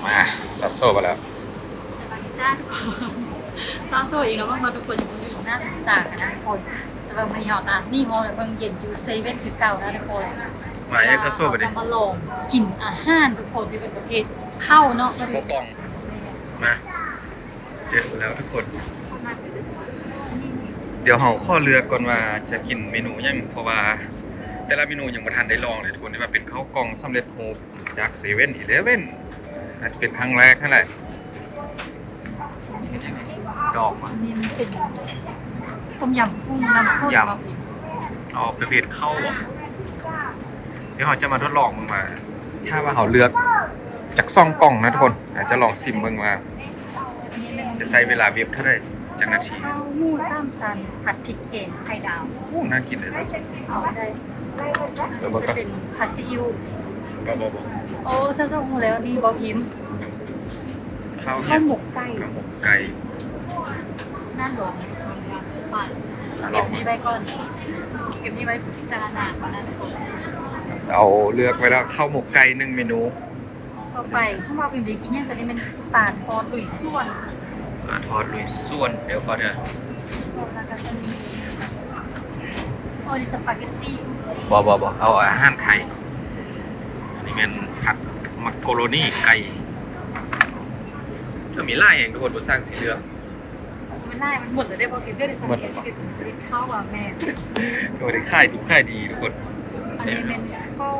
ມາ ຊາໂຊມາແລ້ວ ສະບາຍດີຈ້າທຸກຄົນ ຊາໂຊອີກແລ້ວ ຫວັງວ່າທຸກຄົນຈະບໍ່ລືມໜ້າລືມຕາກັນນະທຸກຄົນ. ສຳລັບມື້ນີ້ເຮົາກະມີຮອດເບິ່ງເຢັນຢູ່ເຊເວັ່ນຄືເກົ່ານະທຸກຄົນ. ມາຫຍັງຊາໂຊບາດນີ້ ເຮົາກະມາລອງກິນອາຫານທຸກຄົນ ທີ່ເປັນປະເພດເຂົ້າເນາະ ເຂົ້າກ່ອງ. ມາ ເຈີແລ້ວທຸກຄົນ ດຽວເຮົາຂໍເລືອກກ່ອນວ່າຈະກິນເມນູຫຍັງ ເພາະວ່າແຕ່ລະເມນູຍັງບໍ່ທັນໄດ້ລອງເລີຍທຸກຄົນ ທີ່ວ່າເປັນເຂົ້າກ່ອງສຳເລັດຮູບຈາກເຊເວັ່ນອີເລເວັ່ນ ອາດຈະເປັນຄັ້ງແລກຫັ້ນແຫຼະ. ດອກ ອັນນີ້ມັນເປັນຕົ້ມຍຳກຸ້ງນ້ຳຂ້ນ ເອົາປະເພດເຂົ້າບໍ່? ດຽວເຮົາຈະມາທົດລອງເບິ່ງວ່າ ຖ້າວ່າເຮົາເລືອກຈັກສອງກ່ອງນະທຸກຄົນ ອາດຈະລອງຊິມເບິ່ງວ່າ ຈະໃຊ້ເວລາເວັບເທົ່າໃດ ຈັກນາທີ. ເຂົ້າໝູສາມຊັ້ນ ຜັດພິກແກງໄຂ່ດາວ. ໂອ້ ໜ້າກິນເດ້ຊາໂຊ. ເອົາໄດ້ ເປັນຜັດຊີອິ້ວ. ບໍ່ ບໍ່ ບໍ່. ໂອ້ ຊາໂຊຮູ້ແລ້ວ ນີ້ບໍ່ພິມ. ເຂົ້າ ເຂົ້າໝົກໄກ່ ເຂົ້າໝົກໄກ່ ນັ້ນຫຼວງ. ເກັບນີ້ໄວ້ກ່ອນ ເກັບນີ້ໄວ້ພິຈາລະນາກ່ອນນະ. ເອົາ ເລືອກໄວ້ແລ້ວ ເຂົ້າໝົກໄກ່ໜຶ່ງເມນູ. ຕໍ່ໄປ ເຮົາວ່າເປັນໄດ້ກິນຫຍັງ? ໂຕນີ້ແມ່ນປາທອດລຸຍສວນ ປາທອດລຸຍສວນ. ດຽວຂໍເດີ ແລ້ວກະຈະມີ ໂອ້ ນີ້ສະປາເກັດຕີ. ບໍ່ ບໍ່ ບໍ່ ເອົາອາຫານໄທ. ອັນນີ້ແມ່ນຜັດມັກໂກໂຣນີໄກ່. ກະມີຫຼາຍແຮງທຸກຄົນ ບໍ່ຊ່າງຊິເລືອກ. ມັນຫຼາຍ ມັນໝົດແລ້ວເດ້ ບໍ່ເຫັນເລືອກໄດ້. ໝົດແລ້ວບໍ່? ເຂົ້າວ່າແມ່ນ ໂອ້ ໄດ້ຂາຍດິບຂາຍດີທຸກຄົນ. ອັນນີ້ແມ່ນເຂົ້າ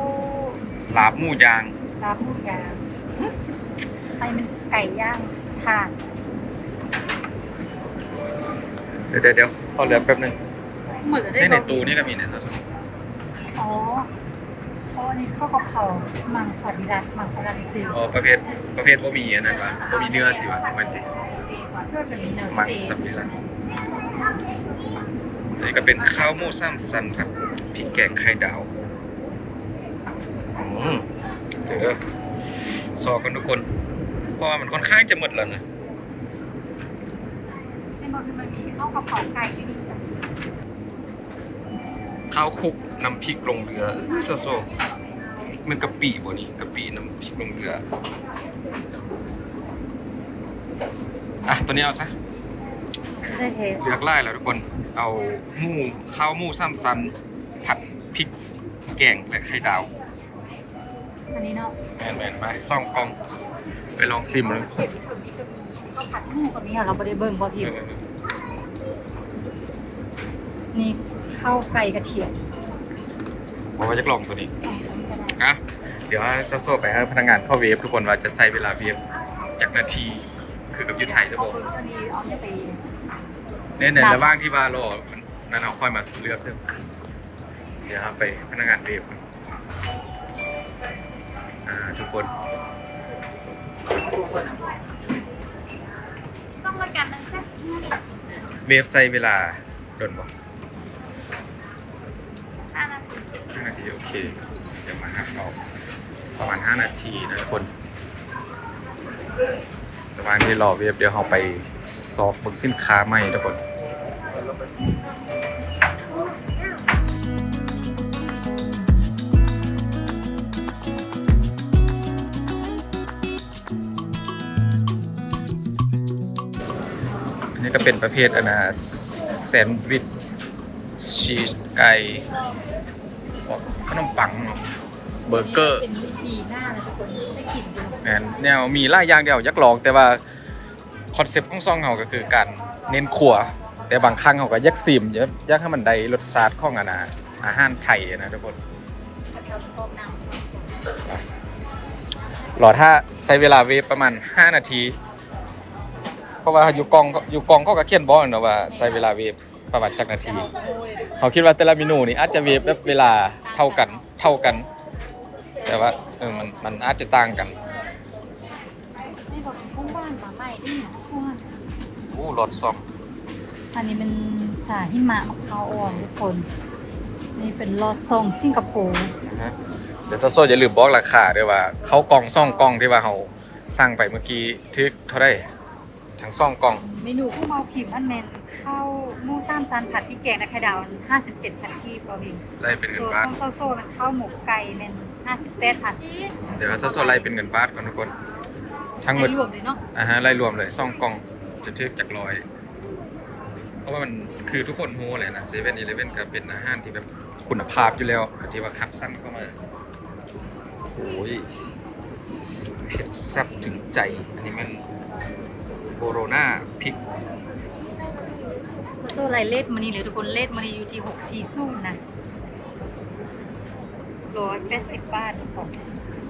ລາບໝູຍ່າງ ລາບໝູຍ່າງ. ອັນນີ້ແມ່ນໄກ່ຍ່າງຖ່ານ. ດຽວໆ ຂໍເລືອກແປັບໜຶ່ງ. ໝົດແລ້ວເດ້ ໃນຕູ້ນີ້ກະມີເດ້. ອໍ ອໍ ອັນນີ້ເຂົ້າກັບເຂົາ ມັງສະວິລັດ ມັງສະວິລັດນີ້ຄື ອໍ ປະເພດ ປະເພດບໍ່ມີອັນນັ້ນຫວາ ບໍ່ມີເນື້ອຊິຫວາ ແມ່ນຕິ? ມັງສະວິລັດ. ອັນນີ້ກະເປັນເຂົ້າໝູສາມຊັ້ນຜັດພິກແກງໄຂ່ດາວ. ອືມ ເດີ ຊອກກ່ອນທຸກຄົນ ເພາະວ່າມັນຂ້ອນຂ້າງຈະໝົດແລ້ວນະ. ແມ່ນບໍ່? ຄືມັນມີເຂົ້າກັບເຂົາໄກ່ຢູ່ນີ້ກະມີ ເຂົ້າຄຸກນ້ຳພິກລົງເຮືອ. ເອີ ໂຊໆ ແມ່ນກະປິບໍ່ນີ້? ກະປິນ້ຳພິກລົງເຮືອ. ອ່ະ ໂຕນີ້ເອົາຊະ ໄດ້ແທ້ ເລືອກຫຼາຍແລ້ວທຸກຄົນ. ເອົາໝູ ເຂົ້າໝູສາມຊັ້ນ ຜັດພິກແກງ ແລະ ໄຂ່ດາວ. ອັນນີ້ເນາະ ແມ່ນໆ ມາສອງກ່ອງ ໄປລອງຊິມເບິ່ງ. ເຂົ້າຜັດໝູກະມີ ເຮົາບໍ່ໄດ້ເບິ່ງບໍ່ ເອີ ນີ້ເຂົ້າໄກ່ກະທຽມ. ບໍ່ວ່າຢາກລອງໂຕນີ້ ອ່ະ ດຽວຊາໂຊໄປໃຫ້ພະນັກງານເຂົາເວບທຸກຄົນ ວ່າຈະໃຊ້ເວລາເວບຈັກນາທີ ຄືກັບຢູ່ໄທຫຼືບໍ່. ໃນ ໃນລະຫວ່າງທີ່ວ່າລໍນັ້ນ ເຮົາຄ່ອຍມາເລືອກເດີ. ດຽວເຮົາໄປພະນັກງານເວບ ອ່າ ທຸກຄົນ ເວບໃຊ້ເວລາດົນບໍ່? ຫ້ານາທີ ໂອເຄ ດຽວມາຮັບເອົາ ປະມານຫ້ານາທີນະທຸກຄົນ. ລະຫວ່າງທີ່ລໍເວບ ດຽວເຮົາໄປຊອກເບິ່ງສິນຄ້າໃໝ່ທຸກຄົນ. ອັນນີ້ກະເປັນປະເພດ ອັນນະ ແຊນວິດ ຊີສໄກ່ ພວກຂະໜົມປັງເນາະ ເບີເກີ ເປັນປີໜ້ານະທຸກຄົນ ໄດ້ກິນຢູ່. ແມ່ນ ແນວມີຫຼາຍຢ່າງທີ່ເຮົາຢາກລອງ ແຕ່ວ່າຄອນເຊັບຂອງຊ່ອງເຮົາກະຄືການເນັ້ນຄົວ ແຕ່ບາງຄັ້ງເຮົາກະຢາກຊິມ ຢາກ ຢາກໃຫ້ມັນໄດ້ລົດຊາດຂອງ ອັນນະ ອາຫານໄທນະທຸກຄົນ. ລໍຖ້າ ໃຊ້ເວລາເວບປະມານຫ້ານາທີ ເພາະວ່າຢູ່ກ່ອງ ຢູ່ກ່ອງເຂົາກະຂຽນບອກເນາະວ່າໃຊ້ເວລາເວບ ປະມານຈັກນາທີ. ເຮົາຄິດວ່າແຕ່ລະເມນູນີ້ອາດຈະເວບແບບເວລາເທົ່າກັນ ເທົ່າກັນ ແຕ່ວ່າ ເອີ ມັນ ມັນອາດຈະຕ່າງກັນ. ນີ້ບໍ່ ກຸ້ງຫວານມາໃໝ່ນີ້ ສ່ວນ ໂອ້ ລອດຊ່ອງ. ອັນນີ້ແມ່ນຊາຫິມະໝາກພ້າວອ່ອນທຸກຄົນ. ນີ້ເປັນລອດຊ່ອງສິງກະໂປ. ດຽວຊາໂຊຢ່າລືມບອກລາຄາເດີວ່າ ເຂົ້າກ່ອງສອງກ່ອງທີ່ວ່າເຮົາສັ່ງໄປມື້ກີ້ ຖືກເທົ່າໃດ? ທັງສອງກ່ອງ. ເມນູຂອງເຮົາພິມຫັ້ນແມ່ນເຂົ້າໝູສາມຊັ້ນຜັດພິກແກງ ແລະ ໄຂ່ດາວ ຫ້າສິບເຈັດພັນກີບ ບໍ່ພິມ. ໄລ່ເປັນເງິນບາດ. ສ່ວນຂອງຊາວໂຊແມ່ນເຂົ້າໝົກໄກ່ແມ່ນຫ້າສິບແປດພັນ. ດຽວຊາວໂຊໄລ່ເປັນເງິນບາດກ່ອນທຸກຄົນ. ເ ທັງໝົດ ລວມເລີຍເນາະ ອ່າຮະ ໄລ່ລວມເລີຍ ສອງກ່ອງຈະຖືກຈັກຮ້ອຍ ເພາະວ່າມັນ ຄືທຸກຄົນຮູ້ແຫຼະນະ ເຊເວັນອີເລເວັນກໍເປັນອາຫານທີ່ແບບຄຸນນະພາບຢູ່ແລ້ວ ທີ່ວ່າຄັດສັນເຂົ້າມາ. ໂອ້ຍ ເຜັດແຊບເຖິງໃຈ. ອັນນີ້ແມ່ນໂບໂລນາພິກ. ໂຊໄລ່ເລດມື້ນີ້ເລີຍທຸກຄົນ ເລດມື້ນີ້ຢູ່ທີ່ຫົກສີ່ສູນນະ ຮ້ອຍແປດສິບບາດທຸກຄົນ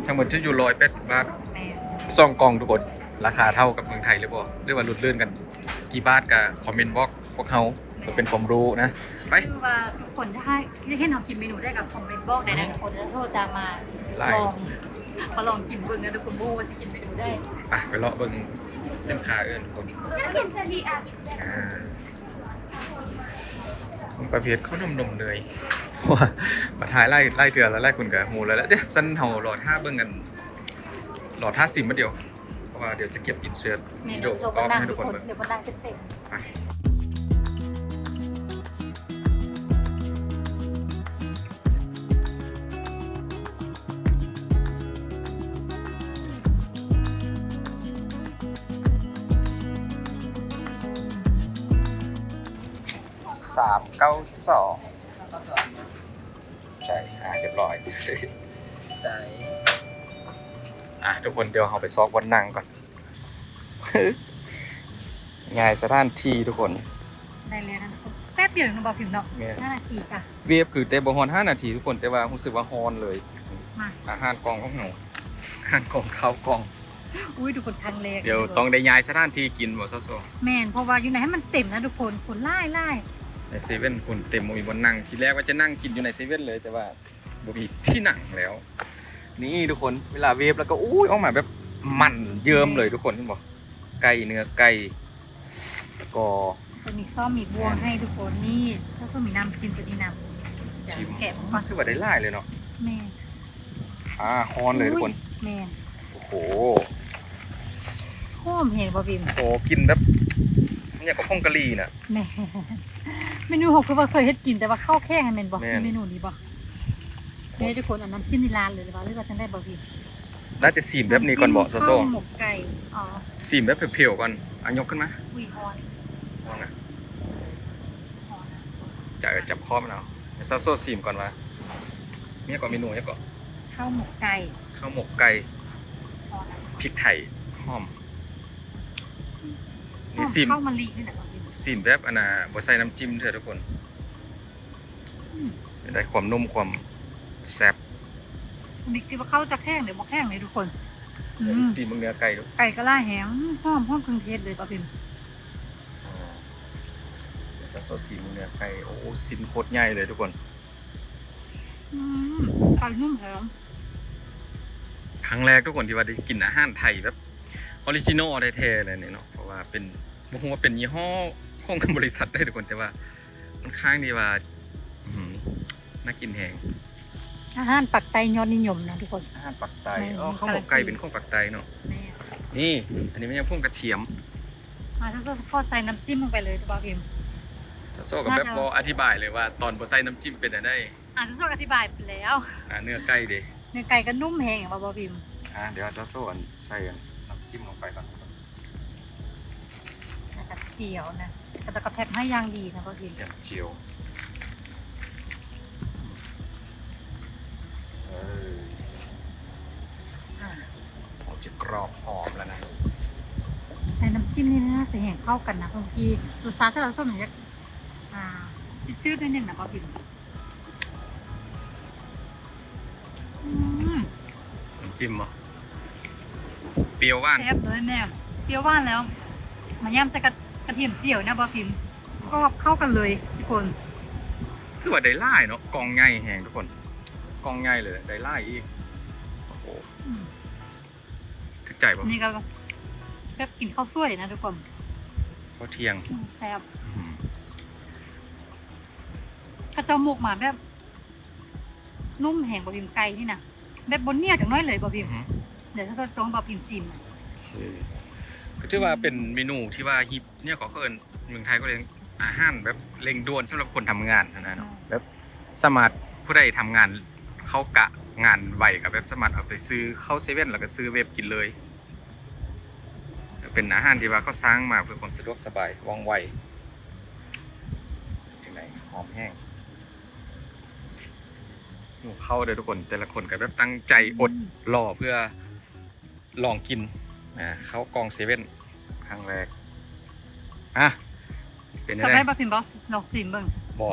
ທັງໝົດຈະຢູ່ຮ້ອຍແປດສິບບາດ. ແມ່ນ ສອງກ່ອງທຸກຄົນ ລາຄາເທົ່າກັບເມືອງໄທຫຼືບໍ່ ຫຼືວ່າຫຼຸດເລື່ອນກັນ ກີ່ບາດກະຄອມເມັນບອກພວກເຮົາ ເພື່ອເປັນຄວາມຮູ້ນະ. ໄປ ຄືວ່າທຸກຄົນຈະໃຫ້ ຢາກເຫັນເຮົາກິນເມນູໃດກໍຄອມເມັນບອກໄດ້ນະ ແມ່ນ ທຸກຄົນ ແລ້ວໂທຈາມາ ລອງ ມາລອງກິນເບິ່ງນະທຸກຄົນ ບໍ່ຮູ້ວ່າຊິກິນເມນູໃດ. ໄປ ໄປເລາະເບິ່ງສິນຄ້າອື່ນທຸກຄົນ. ອ່າ ປະເພດເຂົ້າໜົມນົມເນີຍ ເພາະວ່າມາຖ່າຍຫຼາຍ ຫຼາຍເທື່ອແລ້ວ ຫຼາຍຄົນກໍຮູ້ແລ້ວແຫຼະ. ດຽວຊັ້ນເຮົາລໍຖ້າເບິ່ງກັນ ລໍຖ້າຊິມບາດດຽວ ເພາະວ່າດຽວຈະເກັບອິນເສີດ ແມ່ນ ວິດີໂອປະກອບໃຫ້ທຸກຄົນເບິ່ງ. ດຽວມານັ່ງທຸກຄົນ ດຽວມານັ່ງເຕັມໆ. ໄປ ສາມເກົ້າສອງ ໃຈ ອ່າ ຮຽບຮ້ອຍ ໃຈ. ອ່າ ທຸກຄົນ ດຽວເຮົາໄປຊອກບ່ອນນັ່ງກ່ອນ. ຍ້າຍສະຖານທີ່ທຸກຄົນ ໄດ້ແລ້ວນະທຸກຄົນ ແປັບດຽວເນາະ ບໍ່ພິມເນາະ. ແມ່ນ ຫ້ານາທີກະ ເວບຄືແຕ່ບໍ່ຮອດຫ້ານາທີທຸກຄົນ ແຕ່ວ່າຮູ້ສຶກວ່າຮ້ອນເລີຍ. ມາ ອາຫານກ່ອງຂອງເຮົາ ອາຫານກ່ອງ ເຂົ້າກ່ອງ. ອຸ້ຍ ທຸກຄົນ ຄັ້ງແລກ ດຽວຕ້ອງໄດ້ຍ້າຍສະຖານທີ່ກິນບໍ່ ຊາວໂຊ? ແມ່ນ ເພາະວ່າຢູ່ໃນຫັ້ນມັນເຕັມນະທຸກຄົນ ຄົນຫຼາຍໆ ໃນເຊເວັນຄົນເຕັມ ບໍ່ມີບ່ອນນັ່ງ. ທີແລກວ່າຈະນັ່ງກິນຢູ່ໃນເຊເວັນເລີຍ ແຕ່ວ່າບໍ່ມີທີ່ນັ່ງແລ້ວ. ນີ້ທຸກຄົນ ເວລາເວບແລ້ວກໍ ໂອ້ຍ ອອກມາແບບມັນເຍິ້ມເລີຍທຸກຄົນ ເຫັນບໍ່? ໄກ່ ເນື້ອໄກ່ ແລ້ວກໍຈະມີຊ້ອມມີບ່ວງໃຫ້ທຸກຄົນ. ນີ້ ຖ້າສົມມີນ້ຳຈິ້ມຕົວນີ້ນຳ ຈິ້ມ ແກະມັນກ່ອນ. ຖືວ່າໄດ້ຫຼາຍເລີຍເນາະ. ແມ່ນ ອ່າ ຮ້ອນເລີຍທຸກຄົນ. ແມ່ນ ໂອ້ໂຫ ຫອມແຮງບໍ່ພິມ. ໂອ້ ກິ່ນແບບ ມັນຫຍັງກໍ ຜົງກະຫຼີ່ນະ. ແມ່ນ ເມນູເຮົາຄືວ່າເຄີຍເຮັດກິນ ແຕ່ວ່າເຂົ້າແຂງຫັ້ນແມ່ນບໍ່? ແມ່ນ ເມນູນີ້ບໍ່? ນີ້ທຸກຄົນ ເອົານ້ຳຈິ້ມນີ້ລາດເລີຍ ຫຼືວ່າ ຫຼືວ່າຈັ່ງໃດບໍ່ພິມ? ໜ້າຈະຊີມແບບນີ້ກ່ອນບໍ່ ຊາວໂຊ? ເຂົ້າໝົກໄກ່ ອໍ ຊີມແບບເຜວໆກ່ອນ. ອ່ະ ຍົກຂຶ້ນມາ. ອຸ້ຍ ຮ້ອນ ຮ້ອນນະ ຮ້ອນນະ. ຈະເອົາຈັບຄໍມັນເອົາ ໃຫ້ຊາວໂຊຊີມກ່ອນວ່າ ມີຫຍັງເກາະ ເມນູຫຍັງເກາະ? ເຂົ້າໝົກໄກ່ ເຂົ້າໝົກໄກ່ ຮ້ອນນະ ພິກໄທຫອມ. ນີ້ຊີມ ຫອມເຂົ້າມະລິນີ້ແຫຼະ ຊີມແບບອັນນ່າ ບໍ່ໃສ່ນ້ຳຈິ້ມເທື່ອທຸກຄົນ. ອືມ ໄດ້ຄວາມນຸ້ມຄວາມແຊບ. ອັນນີ້ຄືວ່າເຂົ້າຈະແຂງເດ້ ບໍ່ແຂງເດ້ທຸກຄົນ. ອືມ ຊີມເບິ່ງເນື້ອໄກ່ດູ ໄກ່ກໍຫຼາຍແຮງ. ອືມ ຫອມ ຫອມເຄື່ອງເທດເລີຍ ປາພິມ. ອ່າ ດຽວຊາວໂຊຊີມເບິ່ງເນື້ອໄກ່. ໂອ້ ຊິ້ນໂຄດໃຫຍ່ເລີຍທຸກຄົນ. ອືມ ໄກ່ນຸ້ມແຮງ. ຄັ້ງແລກທຸກຄົນທີ່ວ່າໄດ້ກິນອາຫານໄທແບບອໍຣິຈິນໍແທ້ໆເລີຍນີ້ເນາະ ເພາະວ່າເປັນ ບໍ່ຮູ້ວ່າເປັນຍີ່ຫໍ້ຂອງບໍລິສັດໃດທຸກຄົນ ແຕ່ວ່າ ຂ້ອນຂ້າງທີ່ວ່າ ອືມ ໜ້າກິນແຮງ. ອາຫານປາກໃຕ້ຍອດນິຍົມນະທຸກຄົນ ອາຫານປາກໃຕ້. ແມ່ນ ເອີ ມີ ເຂົ້າໝົກໄກ່ ການ ເປັນຂອງປາກໃຕ້ເນາະ. ແມ່ນ ນີ້ ອັນນີ້ແມ່ນຫຍັງ? ພວງກະທຽມ. ອ່າ ຊາວໂຊຂໍໃສ່ນ້ຳຈິ້ມລົງໄປເລີຍ ບ່າວພິມ. ຊາວໂຊກໍແບບ ໜ້າຈະ ບໍ່ອະທິບາຍເລີຍວ່າຕອນບໍ່ໃສ່ນ້ຳຈິ້ມເປັນແນວໃດ. ອ່າ ຊາວໂຊອະທິບາຍໄປແລ້ວ. ອ່າ ເນື້ອໄກ່ເດ? ເນື້ອໄກ່ກໍນຸ້ມແຮງວ່າ ບ່າວພິມ. ອ່າ ດຽວຊາວໂຊອັນ ໃສ່ອັນ ນ້ຳຈິ້ມລົງໄປກ່ອນ. ແລ້ວກໍຈຽວນະ ແລ້ວກໍແພັກໃຫ້ຢ່າງດີນະ ບ່າວພິມ. ແກງຈຽວ ເອີ ອ່າ ໂອ້ ຈະກຣອບຫອມແລ້ວນະ. ໃສ່ນ້ຳຈິ້ມນີ້ນະ ຈະແຮງເຂົ້າກັນນະ ບາງທີລົດຊາດ ຖ້າເຮົາຊົມ ມັນຈະ ອ່າ ຈືດໆໜ້ອຍໜຶ່ງນະ ບ່າວພິມ. ອືມ ນ້ຳຈິ້ມບໍ່? ປ່ຽວຫວານ ແຊບເລີຍແມ່. ປ່ຽວຫວານແລ້ວ ມາຍຳໃສ່ກະ ກະທຽມຈຽວນະ ບ່າວພິມ ກໍເຂົ້າກັນເລີຍທຸກຄົນ. ຖືວ່າໄດ້ຫຼາຍເນາະ ກ່ອງໃຫຍ່ແຮງທຸກຄົນ ກ່ອງໃຫຍ່ເລີຍ ໄດ້ຫຼາຍອີກ. ໂອ້ໂຫ ອືມ ຖືກໃຈບໍ່? ນີ້ກໍແບບກິນເຂົ້າສວຍນະທຸກຄົນ ເຂົ້າທ່ຽງ. ອືມ ແຊບ. ອືມ ເຂົາເຈົ້າໝົກມາແບບນຸ້ມແຮງ ບ່າວພິມ ໄກ່ນີ້ນະ ແບບບໍ່ໜຽວຈັກໜ້ອຍເລີຍ ບ່າວພິມ. ອືຮຶ ດຽວຊາວໂຊຈະຕ້ອງໃຫ້ບ່າວພິມຊີມນະ. ໂອເຄ ກໍຖືວ່າເປັນເມນູທີ່ວ່າຮິບ ແນວເຂົາເອີ້ນ ເມືອງໄທເຂົາເອີ້ນອາຫານແບບເລັ່ງດ່ວນສຳລັບຄົນທຳງານຫັ້ນນະເນາະ. ແມ່ນ ແບບ ສາມາດ ຜູ້ໃດທຳງານເຂົ້າກະງານໄວ ກໍແບບສາມາດເອົາໄປຊື້ເຂົ້າເຊເວັນ ແລ້ວກໍຊື້ເວັບກິນເລີຍ. ປັນອາຫານທີ່ວ່າເຂົາສ້າງມາເພື່ອຄວາມສະດວກສະບາຍ ວ່ອງໄວ. ຈັ່ງໃດ? ຫອມແຮງ. ຫິວເຂົ້າເດີທຸກຄົນ, ແຕ່ລະຄົນກໍແບບຕັ້ງໃຈອົດ ອືມ ລໍເພື່ອລອງກິນ ອ່າ ເຂົ້າກ່ອງເຊເວັ່ນຄັ້ງແລກ. ອ່ະ ເປັນຈັ່ງໃດ? ທຳໃຫ້ບໍ່ພິມລອງຊີມເບິ່ງ. ບໍ່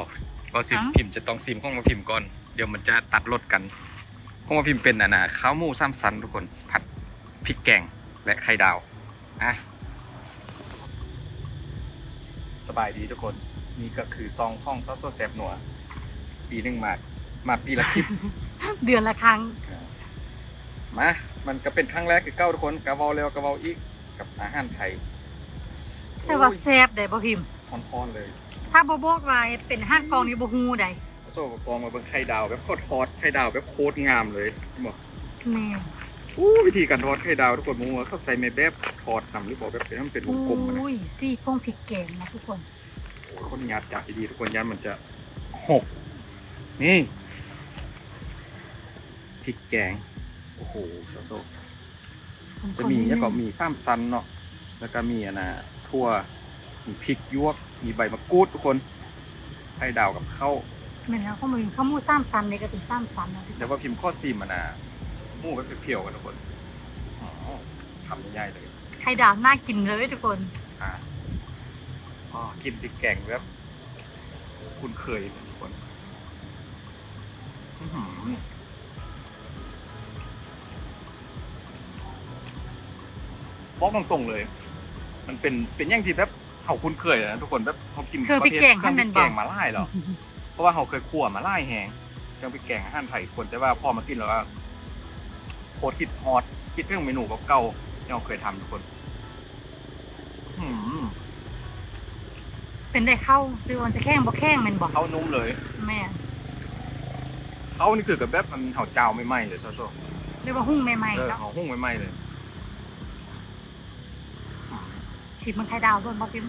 ບໍ່ຊີມ. ອ້າວ ພິມຈະຕ້ອງຊີມຂອງບໍ່ພິມກ່ອນ, ດຽວມັນຈະຕັດລົດກັນ. ຂອງບໍ່ພິມເປັນ ອັນນ່າ ເຂົ້າໝູສາມຊັ້ນທຸກຄົນ, ຜັດພິກແກງ ແລະ ໄຂ່ດາວ. ອ່ະ ສະບາຍດີທຸກຄົນ, ນີ້ກໍຄືຊ່ອງຂອງສາວໂສແຊບນົວ. ປີໜຶ່ງມາ ມາປີລະຄລິບ ເດືອນລະຄັ້ງ. ອ່າ ມາ ມັນກໍເປັນຄັ້ງແລກຄືເກົ່າທຸກຄົນ, ກໍເວົ້າແລ້ວກໍເວົ້າອີກ ກັບອາຫານໄທ. ແຕ່ວ່າ ໂອ້ຍ ແຊບເດ້ບໍ່ພິມ, ຮ້ອນໆເລີຍ. ຖ້າບໍ່ບອກວ່າເປັນອາຫານກ່ອງນີ້ບໍ່ຮູ້ໃດ. ໂຊ ກໍກອງມາເບິ່ງໄຂ່ດາວ ແບບເຂົາທອດໄຂ່ດາວແບບໂຄດງາມເລີຍ ເຫັນບໍ່? ແມ່ນ. ໂອ້ ວິທີການທອດໄຂ່ດາວທຸກຄົນ ບໍ່ຮູ້ວ່າເຂົາໃສ່ໄມ້ແບບທອດນຳ ຫຼືບໍ່ ແບບເປັນ ມັນເປັນວົງກົມຫັ້ນນະ. ໂອ້ຍ ສີຜົງພິກແກງນະທຸກຄົນ. ໂອ້ຍ ຂໍອະນຸຍາດຈັບດີໆທຸກຄົນ ຢ້ານມັນຈະຫົກ. ນີ້ ພິກແກງ. ໂອ້ໂຫ ສາວໂຊ ຈະມີຫຍັງກໍມີສາມຊັ້ນເນາະ, ແລ້ວກໍມີອັນນ່າ ຖົ່ວ, ມີພິກຫຍວກ, ມີໃບມະກູດທຸກຄົນ, ໄຂ່ດາວກັບເຂົ້າ. ແມ່ນແລ້ວ, ຂອງໝູ ຂອງໝູສາມຊັ້ນນີ້ກໍເປັນສາມຊັ້ນເນາະ. ແຕ່ວ່າພິມຂໍຊີມອັນນ່າ ໝູແບບພຽວໆກ່ອນທຸກຄົນ. ອໍ ຄຳໃຫຍ່ໆເລີຍ. ໄຂ່ດາວໜ້າກິນເລີຍທຸກຄົນ. ອ່າ ອໍ ກິ່ນພິກແກງແບບຄຸ້ນເຄີຍທຸກຄົນ. ອືຫື ບອກຕົງໆເລີຍ ມັນເປັນ ເປັນຫຍັງທີ່ແບບເຮົາຄຸ້ນເຄີຍນະທຸກຄົນ, ແບບເຮົາກິນເຄື່ອງພິກແກງ ປະເພດເຄື່ອງພິກແກງມາຫຼາຍແລ້ວ, ເພາະວ່າເຮົາເຄີຍຄົວມາຫຼາຍແຮງ ເຄື່ອງພິກແກງອາຫານໄທທຸກຄົນ, ແຕ່ວ່າພໍມາກິນແລ້ວກໍໂຄດຄິດຮອດ ຄິດເຖິງເມນູເກົ່າໆທີ່ເຮົາເຄີຍທຳທຸກຄົນ. ອືມ ເປັນໄດເຂົ້າ ຊື່ວ່າມັນຈະແຂງບໍ່ແຂງແມ່ນບໍ່? ເຂົ້ານຸ້ມເລີຍ. ແມ່ນ. ເຂົ້ານີ້ຄືກັບແບບອັນເຮົາຈ້າວໃໝ່ໆເລີຍ ຊາວໂຊ. ຫຼືວ່າຫຸ້ງໃໝ່ໆ. ເອີ ເນາະ ເຮົາຫຸ້ງໃໝ່ໆເລີຍ. ອືມ ຊີມເບິ່ງໄຂ່ດາວເບິ່ງບໍ່ພິມ.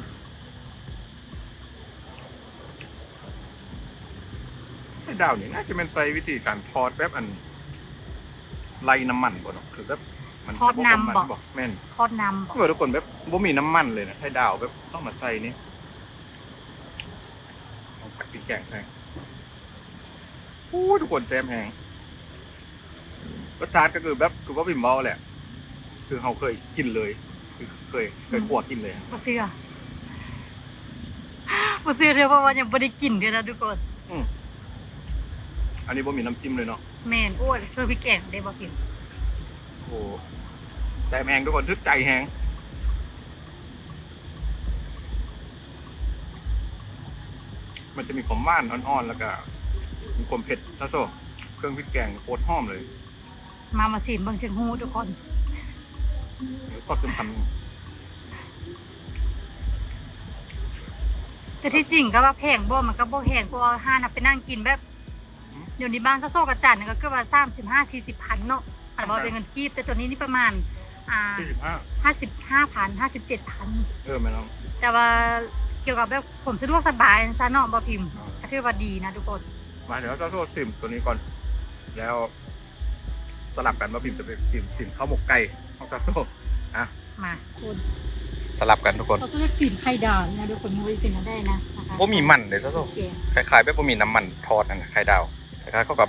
ໄຂ່ດາວນີ້ໜ້າຈະແມ່ນໃຊ້ວິທີການທອດແບບອັນໄລ່ນ້ຳມັນບໍ່ເນາະ, ຄືແບບມັນທອດນ້ຳບໍ່? ແມ່ນ ທອດນ້ຳບໍ່? ຄືວ່າທຸກຄົນແບບບໍ່ມີນ້ຳມັນເລີຍນະ, ໄຂ່ດາວແບບເຂົ້າມາໃສ່ນີ້ ຕ້ອງຕັກພລິກແກງໃສ່. ໂອ້ຍ ທຸກຄົນ ແຊບແຮງ. ລົດຊາດກໍຄືແບບ ຄືບໍ່ພິມເວົ້າແຫຼະ, ຄືເຮົາເຄີຍກິນເລີຍ, ຄືເຄີຍ ເຄີຍ ອືມ ຂົ້ວກິນເລີຍ. ບໍ່ເຊື່ອ ບໍ່ເຊື່ອເທື່ອ ເພາະວ່າຍັງບໍ່ໄດ້ກິນເທື່ອນະທຸກຄົນ. ອືມ ອັນນີ້ບໍ່ມີນ້ຳຈິ້ມເລີຍເນາະ. ແມ່ນ. ໂອ້ຍ ເຄື່ອງພິກແກງເດ້ບໍ່ພິມ. ໂອ້ ແຊບແຮງທຸກຄົນ, ຖືກໃຈແຮງ. ມັນຈະມີຄວາມຫວານອ່ອນໆ ແລ້ວກະມີຄວາມເຜັດ ຊາວໂຊ. ເຄື່ອງພິກແກງໂຄດຫອມເລີຍ. ມາ ມາຊີມເບິ່ງຈຶ່ງຮູ້ທຸກຄົນ. ເອົາຄວາມສຳຄັນ. ແຕ່ທີ່ຈິງກໍວ່າແພງບໍ່? ມັນກໍບໍ່ແພງ, ເພາະວ່າຮ້ານນະໄປນັ່ງກິນແບບ ອືມ ດຽວນີ້ບ້ານຊາວໂຊກັບຈານໜຶ່ງກໍເກືອບວ່າສາມສິບຫ້າ ສີ່ສິບພັນເນາະ, ຄັນເວົ້າເປັນເງິນກີບ. ແຕ່ຕົວນີ້ນີ້ປະມານ ອ່າ ຫ້າສິບຫ້າ ຫ້າສິບຫ້າພັນ ຫ້າສິບເຈັດພັນ. ເອີ ແມ່ນແລ້ວ. ແຕ່ວ່າກ່ຽວກັບແບບຄວາມສະດວກສະບາຍຊັ້ນເນາະ ບໍ່ພິມ. ອ່າ ກໍຖືວ່າດີນະທຸກຄົນ. ມາ ດຽວເຮົາຈະໂທຊິມຕົວນີ້ກ່ອນ ແລ້ວສະຫຼັບກັນວ່າພິມຈະໄປຊິມ ຊິມເຂົ້າໝົກໄກ່ຂອງຊາວໂຕ. ອ່ະ ມາ ທຸກຄົນ ສະຫຼັບກັນທຸກຄົນ. ເຮົາຈະເລືອກຊິມໄຂ່ດາວນີ້ນະທຸກຄົນ ວ່າເປັນແນວໃດນະ ນະຄະ. ບໍ່ມີມັນເດ້ຊາວໂຕ. ແກງ ຄ້າຍໆແບບບໍ່ມີນ້ຳມັນທອດຫັ້ນນະ ໄຂ່ດາວ. ຄ້າຍໆເຂົາກໍ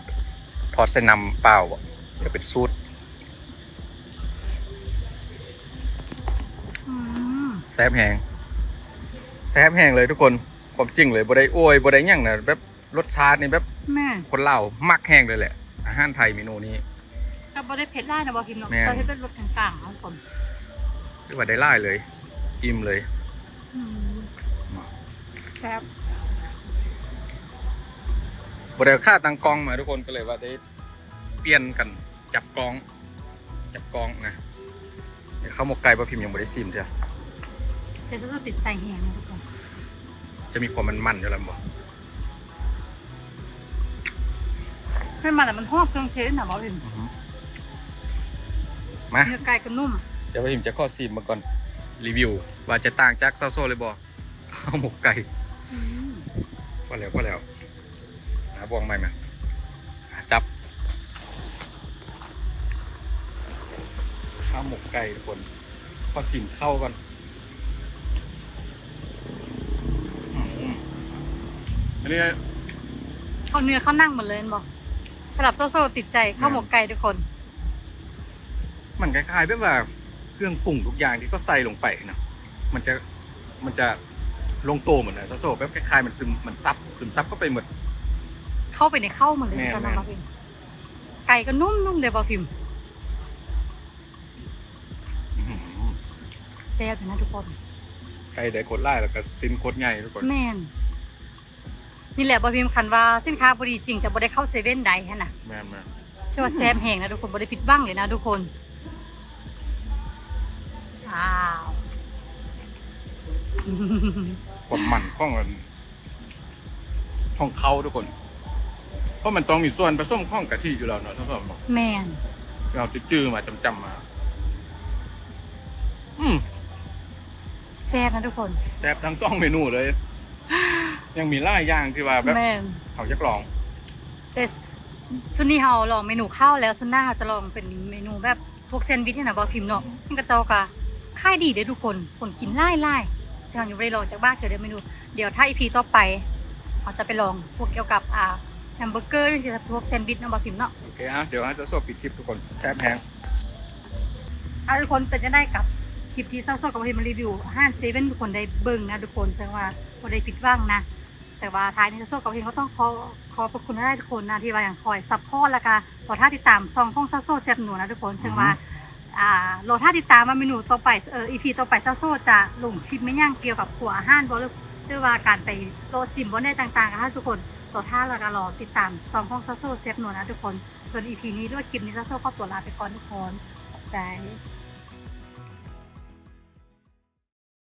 ທອດໃສ່ນ້ຳເປົ່າບໍ ກໍເປັນສູດ. ອືມ ແຊບແຮງ ແຊບແຮງເລີຍທຸກຄົນ. ຄວາມຈິງເລີຍ ບໍ່ໄດ້ອວຍ ບໍ່ໄດ້ຫຍັງນະ ແບບລົດຊາດນີ້ແບບ ແມ່ນ ຄົນລາວມັກແຮງເລີຍແຫຼະ ອາຫານໄທເມນູນີ້. ກໍບໍ່ໄດ້ເຜັດຫຼາຍນະ ບໍ່ພິມເນາະ. ແມ່ນ. ກໍເຮັດເປັນລົດກາງໆ ເຮົາຄົນ ຖືວ່າໄດ້ຫຼາຍເລີຍ ອີ່ມເລີຍ. ອືມ ແຊບ. ບໍ່ໄດ້ຂາຕັ້ງກ້ອງມາທຸກຄົນ ກໍເລີຍວ່າໄດ້ປ່ຽນກັນຈັບກ້ອງ. ຈັບກ້ອງນະ. ເຂົ້າໝົກໄກ່ບໍ່ພິມຍັງບໍ່ໄດ້ຊິມເທື່ອ. ແຕ່ຊາວໂຕຕິດໃຈແຮງນະທຸກຄົນ. ຈະມີຄວາມມັນໆຢູ່ແລ້ວບໍ່? ແມ່ນມັນ ແຕ່ມັນຫອມເຄື່ອງເທດນະບໍ່ພິມ. ອືຮຶ ມາ ເນື້ອໄກ່ກໍນຸ້ມ. ດຽວບໍ່ພິມຈະຂໍຊິມເບິ່ງກ່ອນ ຣີວິວວ່າຈະຕ່າງຈາກຊາວໂຕຫຼືບໍ່. ເຂົ້າໝົກໄກ່. ອືມ ພໍແລ້ວ ພໍແລ້ວ. ຫາບ່ວງໃໝ່ມາ ຈັບ ເຂົ້າໝົກໄກ່ທຸກຄົນ. ຂໍຊີມເຂົ້າກ່ອນ. ອືມ ອັນນີ້ ເຂົ້າເນື້ອເຂົ້າໜັງໝົດເລີຍແມ່ນບໍ່? ສຳລັບຊາວໂຊຕິດໃຈເຂົ້າໝົກໄກ່ທຸກຄົນ. ມັນຄ້າຍໆແບບວ່າເຄື່ອງປຸງທຸກຢ່າງທີ່ເຂົາໃສ່ລົງໄປເນາະ ມັນຈະ ມັນຈະລົງໂຕໝົດນະ ຊາວໂຊ ແບບຄ້າຍໆມັນຊຶມ ມັນຊັບ ຊຶມຊັບເຂົ້າໄປໝົດ ເຂົ້າໄປໃນເຂົ້າໝົດເລີຍ. ແມ່ນ ຊັ້ນນະ ແມ່ນ ບ່າວພິມ. ໄກ່ກໍນຸ້ມໆເດ້ບ່າວພິມ. ອື ແຊບຢູ່ນະທຸກຄົນ. ໄກ່ໄດ້ໂຄດຫຼາຍ ແລ້ວກໍຊິ້ນໂຄດໃຫຍ່ທຸກຄົນ. ແມ່ນ. ນີ້ແຫຼະບ່າວພິມ ຄັນວ່າສິນຄ້າບໍ່ດີຈິງ ຈະບໍ່ໄດ້ເຂົ້າເຊເວັ່ນໃດຫັ້ນນະ. ແມ່ນໆ. ຖືວ່າແຊບແຮງນະທຸກຄົນ ບໍ່ໄດ້ຜິດຫວັງເລີຍນະທຸກຄົນ. ວ້າວ ຄວາມມັນຂອງອັນ ຂອງເຂົ້າທຸກຄົນ ເພາະມັນຕ້ອງມີສ່ວນປະສົມຂອງກະທິຢູ່ແລ້ວເນາະ ທ່ານຜູ້ຊົມເນາະ. ແມ່ນ. ເຮົາຈື່ໆມາ ຈຳໆມາ. ອືມ ແຊບນະທຸກຄົນ ແຊບທັງສອງເມນູເລີຍ. ຍັງມີຫຼາຍຢ່າງທີ່ວ່າແບບ ແມ່ນ ເຮົາຢາກລອງ ແຕ່ຊຸດນີ້ເຮົາລອງເມນູເຂົ້າແລ້ວ ຊຸດໜ້າເຮົາຈະລອງເປັນເມນູແບບ ພວກແຊນວິດນີ້ນະ ບ່າວພິມເນາະ ມັນເຂົາເຈົ້າກໍຂາຍດີເດ້ທຸກຄົນ ຄົນກິນຫຼາຍໆ ແຕ່ເຮົາຍັງບໍ່ໄດ້ລອງຈັກບາດເທື່ອເດີ້ເມນູ. ດຽວຖ້າອີພີຕໍ່ໄປ ເຮົາຈະໄປລອງພວກກ່ຽວກັບ ອ່າ ແຮມເບີເກີ ຈັ່ງຊີ້ ພວກແຊນວິດເນາະ ບ່າວພິມເນາະ. ໂອເຄ ອ່ະ ດຽວເຮົາຈະໂຊປິດຄລິບທຸກຄົນ ແຊບແຮງ. ອ່ະ ທຸກຄົນ ເປັນຈັ່ງໃດກັບຄລິບທີ່ຊາວໂຊກັບບ່າວພິມມາຣີວິວຮ້ານເຊເວັ່ນ ທຸກຄົນໄດ້ເບິ່ງນະທຸກຄົນ ເຊິ່ງວ່າບໍ່ໄດ້ຜິດຫວັງນະ. ແຕ່ວ່າທ້າຍນີ້ ຊາວໂຊກັບເຮົາເອງກໍຕ້ອງຂໍ ຂອບພະຄຸນຫຼາຍໆ ທຸກຄົນນະ ທີ່ວ່າຍັງຄອຍຊັບພອດ ແລ້ວກະລໍຖ້າຕິດຕາມຊ່ອງຂອງຊາວໂຊແຊບນົວນະທຸກຄົນ. ອືຮຶ ເຊິ່ງວ່າ ອ່າ ລໍຖ້າຕິດຕາມວ່າເມນູຕໍ່ໄປ ເອີ ອີພີຕໍ່ໄປ ຊາວໂຊຈະລົງຄລິບແມ່ນຫຍັງ ກ່ຽວກັບຄົວອາຫານບໍ່ ຫຼື ຫຼືວ່າການໄປເລາະຊິມບ່ອນໃດຕ່າງໆ ກໍຖ້າທຸກຄົນລໍຖ້າ ແລ້ວກະລໍຕິດຕາມຊ່ອງຂອງຊາວໂຊແຊບນົວນະທຸກຄົນ. ສ່ວນອີພີນີ້ ຫຼືວ່າຄລິບນີ້ ຊາວໂຊຂໍຕົວລາໄປກ່ອນທຸກຄົນ ຂອບໃຈ.